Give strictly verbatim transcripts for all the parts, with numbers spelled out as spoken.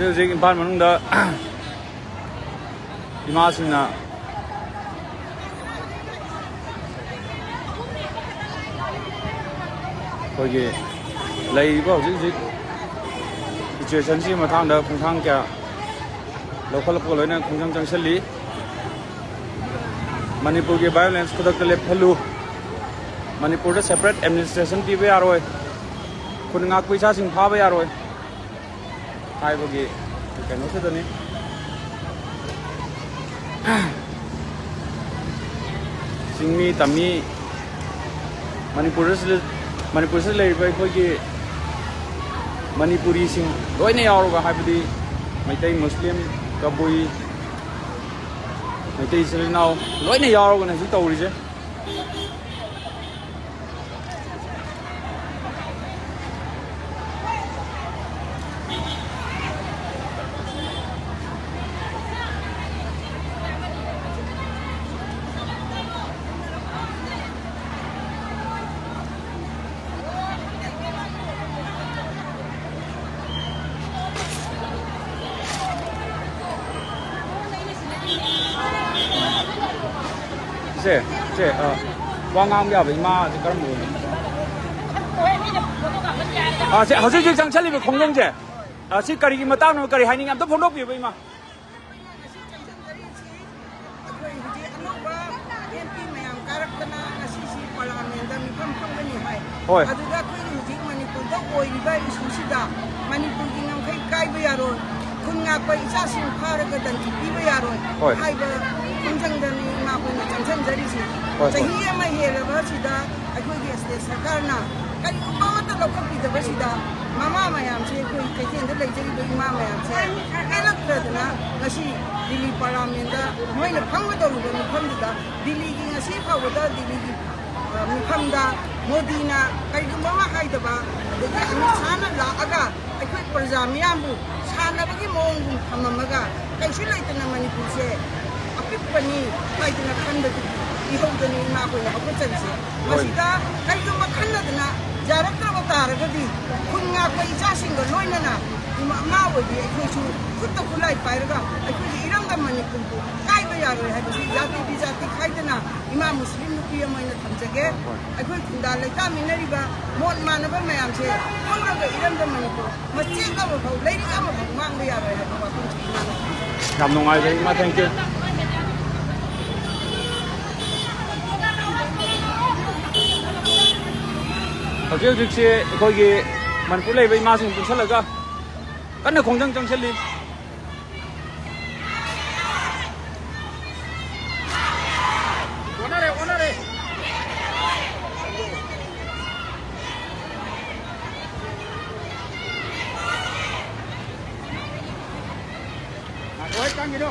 ꯍꯧꯖꯤꯛ ꯏꯝꯐꯥꯜ ꯃꯅꯨꯡꯗ ꯏꯃꯥꯁꯤꯡꯅ ꯑꯩꯈꯣꯏꯒꯤ ꯂꯩꯔꯤꯕ ꯍꯧꯖꯤꯛ ꯍꯧꯖꯤꯛ ꯁꯤꯆꯨꯋꯦꯁꯟꯁꯤꯒꯤ ꯃꯇꯥꯡꯗ ꯈꯣꯡꯊꯥꯡ ꯀꯌꯥ ꯂꯧꯈꯠꯂꯛꯄꯒ ꯂꯣꯏꯅ ꯈꯣꯡꯖꯪ ꯆꯪꯁꯤꯜꯂꯤ꯫ ꯃꯅꯤꯄꯨꯔꯒꯤ ꯚꯥꯏꯑꯣꯂꯦꯟꯁ ꯈꯨꯗꯛꯇ ꯂꯦꯞꯍꯜꯂꯨ꯫ ꯃꯅꯤꯄꯨꯔꯗ ꯁꯦꯄꯔꯦꯠ ꯑꯦꯗꯃꯤꯅꯤꯁꯇ꯭ꯔꯦꯁꯟ ꯄꯤꯕ ꯌꯥꯔꯣꯏ꯫ ꯈꯨꯟ ꯉꯥꯛꯄ ꯏꯆꯥꯁꯤꯡ ꯐꯥꯕ ꯌꯥꯔꯣꯏ ꯍꯥꯏꯕꯒꯤ ꯀꯩꯅꯣꯁꯤꯗꯅꯤ꯫ ꯆꯤꯡꯃꯤ ꯇꯝꯃꯤ ꯃꯅꯤꯄꯨꯔꯗ, ꯃꯅꯤꯄꯨꯔꯁꯤꯗ ꯂꯩꯔꯤꯕ ꯑꯩꯈꯣꯏꯒꯤ ꯃꯅꯤꯄꯨꯔꯤꯁꯤꯡ ꯂꯣꯏꯅ ꯌꯥꯎꯔꯒ, ꯍꯥꯏꯕꯗꯤ ꯃꯩꯇꯩ, ꯃꯨꯁꯂꯤꯝ, ꯀꯕꯨꯏ, ꯃꯩꯇꯩ ꯏꯆꯤꯜ ꯏꯅꯥꯎ ꯂꯣꯏꯅ ꯌꯥꯎꯔꯒꯅꯦ ꯍꯧꯖꯤꯛ ꯇꯧꯔꯤꯁꯦ꯫ ꯏꯆꯦ, ꯏꯆꯦ, ꯑ, ꯋꯥ ꯉꯥꯡꯕ ꯌꯥꯕ ꯏꯃꯥꯁꯦ ꯀꯔꯝꯕ ꯑꯣꯏꯅꯤ? ꯑ, ꯁꯦ, ꯍꯧꯖꯤꯛ ꯍꯧꯖꯤꯛ ꯆꯪꯁꯜꯂꯤꯕ ꯈꯣꯡꯖꯪꯁꯦ, ꯑ, ꯁꯤ ꯀꯔꯤꯒꯤ ꯃꯇꯥꯡꯅꯣ, ꯀꯔꯤ ꯍꯥꯏꯅꯤꯡꯉꯤ? ꯑꯝꯇ ꯐꯣꯡꯗꯣꯛꯄꯤꯌꯨꯕ, ꯏꯃꯥ꯫ ꯑꯩꯈꯣꯏ ꯍꯧꯖꯤꯛ ꯑꯅꯧꯕ ꯑꯦꯝ ꯄꯤ ꯃꯌꯥꯝ ꯀꯥꯔꯛꯇꯅ ꯉꯁꯤꯁꯤ ꯄꯥꯔꯂꯤꯌꯥꯃꯦꯟꯗ ꯃꯤꯐꯝ ꯐꯝꯒꯅꯤ ꯍꯥꯏ꯫ ꯍꯣꯏ꯫ ꯑꯗꯨꯗ ꯑꯩꯈꯣꯏꯒꯤ ꯍꯧꯖꯤꯛ ꯃꯅꯤꯄꯨꯔꯗ ꯑꯣꯏꯔꯤꯕ ꯏꯁꯨꯁꯤꯗ ꯃꯅꯤꯄꯨꯔꯒꯤ ꯉꯝꯈꯩ ꯀꯥꯏꯕ ꯌꯥꯔꯣꯏ, ꯈꯨꯟ ꯉꯥꯛꯄ ꯏꯆꯥꯁꯤꯡ ꯐꯥꯔꯒ ꯗꯟꯗꯤ ꯄꯤꯕ ꯌꯥꯔꯣꯏ ꯍꯣꯏ꯫ ꯍꯥꯏꯕ ꯈꯣꯡꯖꯪꯗꯅꯤ ꯏꯃꯥ ꯑꯩꯈꯣꯏꯅ ꯆꯪꯁꯤꯟꯖꯔꯤꯁꯤ꯫ ꯍꯣꯏ, ꯍꯣꯏ꯫ ꯆꯍꯤ ꯑꯃ ꯍꯦꯜꯂꯕ ꯑꯁꯤꯗ ꯑꯩꯈꯣꯏꯒꯤ ꯁ꯭ꯇꯦꯠ ꯁꯔꯀꯥꯔꯅ ꯀꯔꯤꯒꯨꯝꯕ ꯑꯃꯠꯇ ꯂꯧꯈꯠꯄꯤꯗꯕꯁꯤꯗ ꯃꯃꯥ ꯃꯌꯥꯝꯁꯦ, ꯑꯩꯈꯣꯏ ꯀꯩꯊꯦꯜꯗ ꯂꯩꯖꯔꯤꯕ ꯏꯃꯥ ꯃꯌꯥꯝꯁꯦ ꯄꯦꯜꯂꯛꯇꯗꯅ ꯉꯁꯤ ꯗꯤꯜꯂꯤ ꯄꯥꯔꯂꯤꯌꯥꯃꯦꯟꯗ ꯃꯣꯏꯅ ꯐꯝꯒꯗꯧꯔꯤꯕ ꯃꯐꯝꯗꯨꯗ, ꯗꯤꯜꯂꯤꯒꯤ, ꯉꯁꯤ ꯐꯥꯎꯕꯗ ꯗꯤꯜꯂꯤꯒꯤ, ꯑ, ꯃꯤꯐꯝꯗ ꯃꯣꯗꯤꯅ ꯀꯔꯤꯒꯨꯝꯕ ꯑꯃ ꯍꯥꯏꯗꯕ, ꯑꯗꯒꯤ ꯑꯃꯤꯠ ꯁꯥꯍꯅ ꯂꯥꯛꯑꯒ ꯑꯩꯈꯣꯏ ꯄ꯭ꯔꯖꯥ ꯃꯤꯌꯥꯝꯕꯨ ꯁꯥꯟꯅꯕꯒꯤ ꯃꯑꯣꯡꯒꯨꯝ ꯊꯝꯃꯝꯃꯒ ꯀꯩꯁꯨ ꯂꯩꯇꯅ ꯃꯅꯤꯄꯨꯔꯁꯦ ꯑꯄꯤꯛꯄꯅꯤ ꯍꯥꯏꯗꯅ ꯈꯟꯕꯗꯨꯒꯤ ꯏꯍꯧꯗꯅꯤ ꯏꯃꯥꯈꯣꯏꯅ ꯍꯧꯒꯠꯆꯔꯤꯁꯦ꯫ ꯍꯣꯏ꯫ ꯃꯁꯤꯗ ꯀꯔꯤꯒꯨꯝꯕ ꯈꯟꯅꯗꯅ ꯌꯥꯔꯛꯇ꯭ꯔꯕ ꯇꯥꯔꯒꯗꯤ ꯈꯨꯟ ꯉꯥꯛꯄ ꯏꯆꯥꯁꯤꯡꯒ ꯂꯣꯏꯅꯅ ꯃꯃꯥ ꯑꯣꯏꯕꯤ ꯑꯩꯈꯣꯏꯁꯨ ꯈꯨꯠꯇ ꯈꯨꯠꯂꯥꯏ ꯄꯥꯏꯔꯒ ꯑꯩꯈꯣꯏꯒꯤ ꯏꯔꯝꯗꯝ ꯃꯅꯤꯄꯨꯔꯕꯨ ꯀꯥꯏꯕ ꯌꯥꯔꯣꯏ ꯍꯥꯏꯕꯁꯤ ꯖꯥꯇꯤ ꯕꯤꯖꯥꯇꯤ ꯈꯥꯏꯗꯅ ꯏꯃꯥ ꯃꯨꯁꯂꯤꯝ ꯅꯨꯄꯤ ꯑꯃ ꯑꯣꯏꯅ ꯊꯝꯖꯒꯦ꯫ ꯑꯩꯈꯣꯏ ꯈꯨꯟꯗꯥ ꯂꯩꯇꯥꯃꯤꯟꯅꯔꯤꯕ ꯃꯣꯠ ꯃꯥꯟꯅꯕ ꯃꯌꯥꯝꯁꯦ ꯍꯧꯔꯒ ꯏꯔꯝꯗꯝ ꯃꯅꯤꯄꯨꯔ ꯃꯆꯦꯠ ꯑꯃꯐꯥꯎ, ꯂꯩꯔꯤꯛ ꯑꯃꯐꯥꯎ ꯃꯥꯡꯕ ꯌꯥꯔꯣꯏ ꯍꯥꯏꯕ ꯋꯥꯐꯝꯁꯤ ꯏꯃꯥꯅ ꯊꯝꯖꯒꯦ꯫ ꯌꯥꯝ ꯅꯨꯡꯉꯥꯏꯖꯩ ꯏꯃꯥ, thank you꯫ ꯍꯧꯖꯤꯛ ꯍꯧꯖꯤꯛꯁꯤ ꯑꯩꯈꯣꯏꯒꯤ ꯃꯅꯤꯄꯨꯔ ꯂꯩꯕ ꯏꯃꯥꯁꯤꯡ ꯄꯨꯟꯁꯜꯂꯒ ꯀꯟꯅ ꯈꯣꯡꯖꯪ ꯆꯪꯁꯤꯜꯂꯤ꯫ ꯑꯣꯟꯅꯔꯦ, ꯑꯣꯟꯅꯔꯦ꯫ ꯉꯥꯏꯈꯣꯍꯦ, ꯆꯪꯈꯤꯅꯨ꯫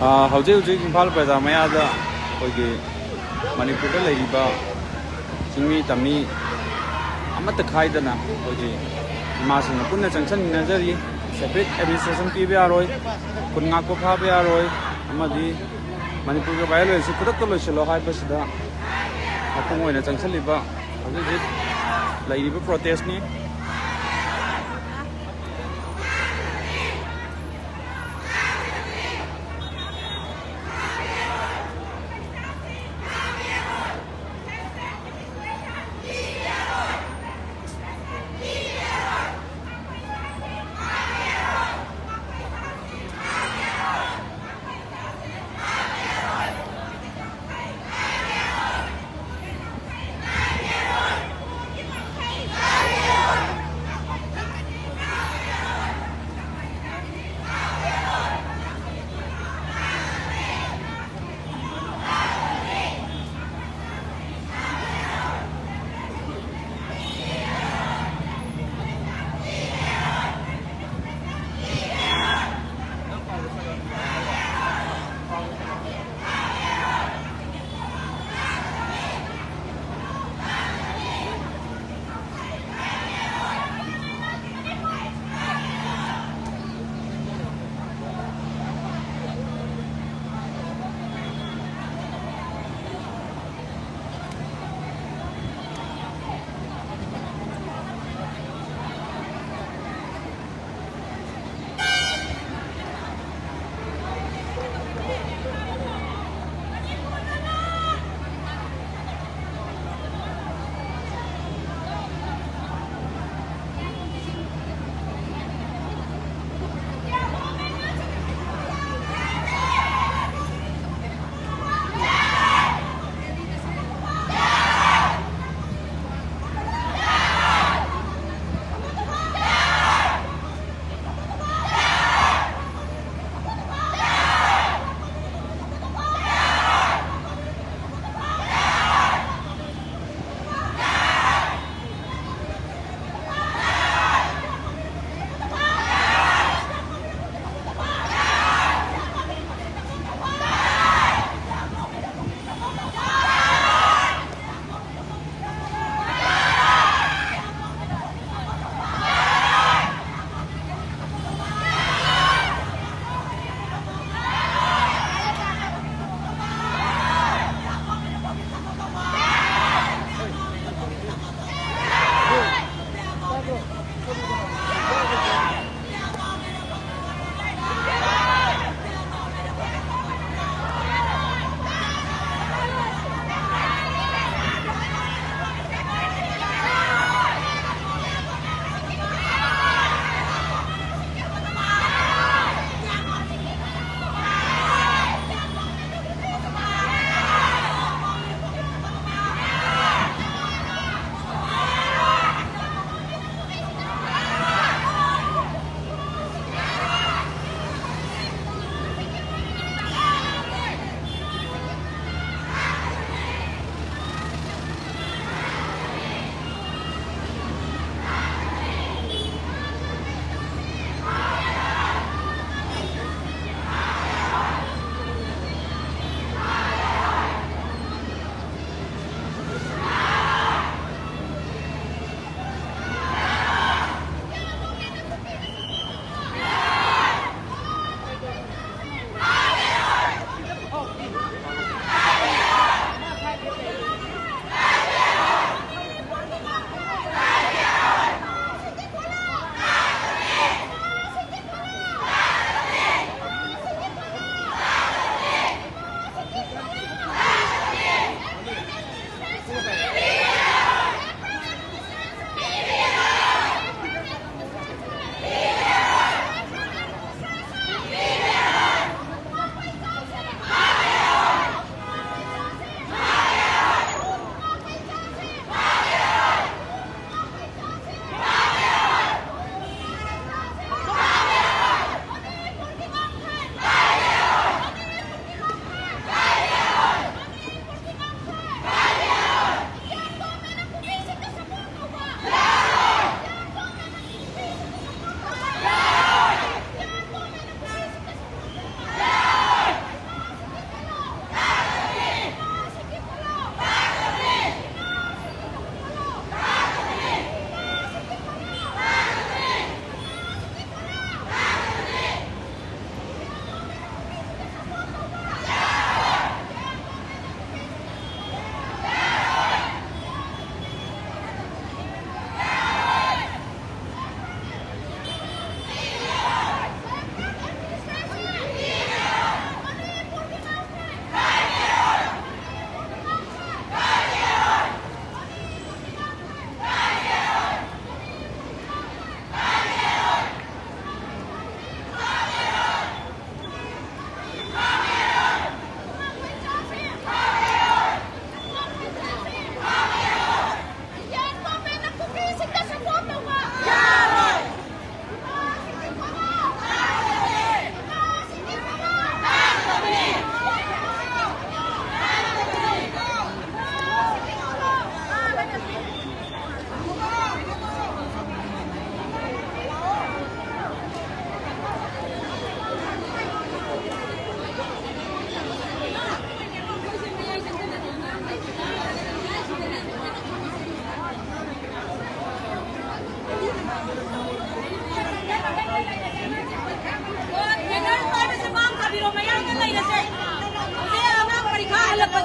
ꯍꯧꯖꯤꯛ ꯍꯧꯖꯤꯛ ꯏꯝꯐꯥꯜ ꯕꯖꯥꯔ ꯃꯌꯥꯗ ꯑꯩꯈꯣꯏꯒꯤ ꯃꯅꯤꯄꯨꯔꯗ ꯂꯩꯔꯤꯕ ꯆꯤꯡꯃꯤ ꯇꯝꯃꯤ ꯑꯃꯠꯇ ꯈꯥꯏꯗꯅ ꯑꯩꯈꯣꯏꯒꯤ ꯏꯃꯥꯁꯤꯡꯅ ꯄꯨꯟꯅ ꯆꯪꯁꯤꯟꯃꯤꯟꯅꯖꯔꯤ꯫ ꯁꯦꯄꯔꯦꯠ ꯑꯦꯗꯃꯤꯅꯤꯁꯇ꯭ꯔꯦꯁꯟ ꯄꯤꯕ ꯌꯥꯔꯣꯏ, ꯈꯨꯟ ꯉꯥꯛꯄ ꯐꯥꯕ ꯌꯥꯔꯣꯏ, ꯑꯃꯗꯤ ꯃꯅꯤꯄꯨꯔꯒꯤ violence ꯈꯨꯗꯛꯇ ꯂꯣꯏꯁꯤꯜꯂꯣ ꯍꯥꯏꯕꯁꯤꯗ ꯃꯄꯨꯡ ꯑꯣꯏꯅ ꯆꯪꯁꯤꯜꯂꯤꯕ ꯍꯧꯖꯤꯛ ꯍꯧꯖꯤꯛ ꯂꯩꯔꯤꯕ protest ꯅꯤ꯫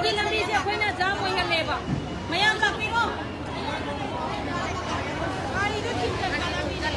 ꯂꯝꯕꯤꯁꯦ ꯑꯩꯈꯣꯏꯅ ꯖꯥꯝ ꯑꯣꯏꯍꯜꯂꯦꯕ꯫ ꯃꯌꯥꯝ ꯂꯥꯛꯄꯤꯔꯣ꯫ ꯒꯥꯔꯤꯗꯣ ꯊꯤꯡꯖꯤꯜꯂꯒ ꯂꯝꯕꯤꯗ